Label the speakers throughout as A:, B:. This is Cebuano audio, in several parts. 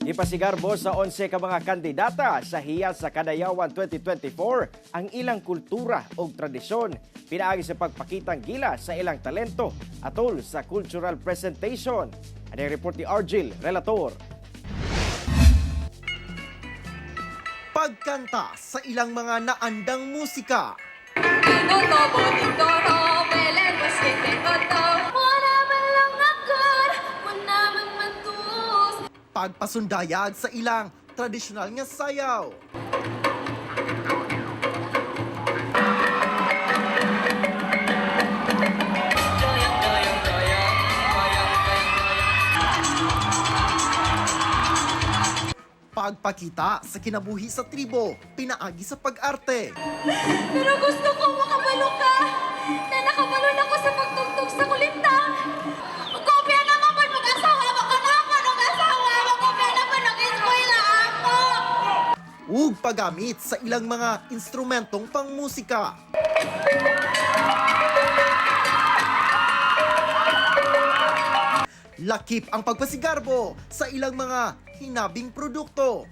A: Gipasigarbo sa 11 ka mga kandidata sa Hiyas sa Kadayawan 2024 ang ilang kultura ug tradisyon pinaagi sa pagpakitang gilas sa ilang talento atol sa cultural presentation. Ani ang report ni Argil Relator.
B: Pagkanta sa ilang mga naandang musika. Pagpasundayag sa ilang tradisyonal nga sayaw. Pagpakita sa kinabuhi sa tribo, pinaagi sa pag-arte.
C: Pero gusto ko makabalo ka na nakabalon ako sa pagtugtog sa kulintang. Kopya naman man mag-asawa, makanaman ang asawa, makopya naman ang eskwela ako.
B: Ug paggamit sa ilang mga instrumentong pangmusika. Lakip ang pagpasigarbo sa ilang mga hinabing produkto.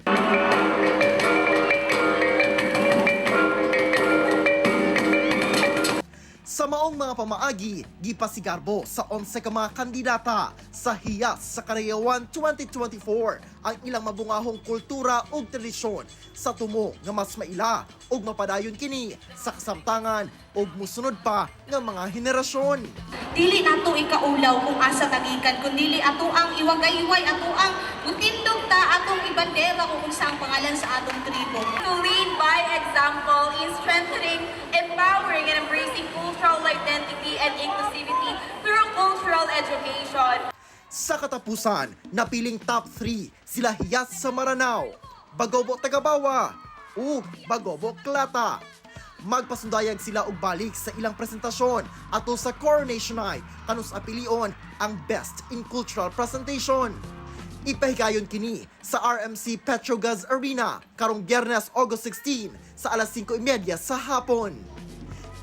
B: Sa maong mga pamaagi, gipasigarbo sa 11 ka mga kandidata sa Hiyas sa Kadayawan 2024 ang ilang mabungahong kultura ug tradisyon sa tumo nga mas maila ug mapadayon kini sa kasamtangan ug musunod pa nga mga henerasyon.
C: Dili nato ikaulaw kung asa tagikan, kundili ato ang iwagayway, ato ang mutindog ta atong ibandera kung unsa ang pangalan sa atong tribo.
D: To lead by example in strengthening, empowering, and embracing cultural identity and inclusivity through cultural education.
B: Sa katapusan, napiling top 3 sila Hiyas sa Maranao, Bagobo Tagabawa, ug Bagobo Klata. Magpasundayag sila og balik sa ilang presentasyon ato sa Coronation Night kanus apilion ang Best in Cultural Presentation. Ipahigayon kini sa RMC Petrogas Arena karong Biyernes, August 16 sa alas 5:30 sa hapon.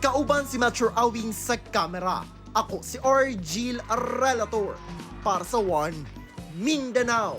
B: Kauban si Metro Awing sa kamera. Ako si Argil Relator para sa One Mindanao.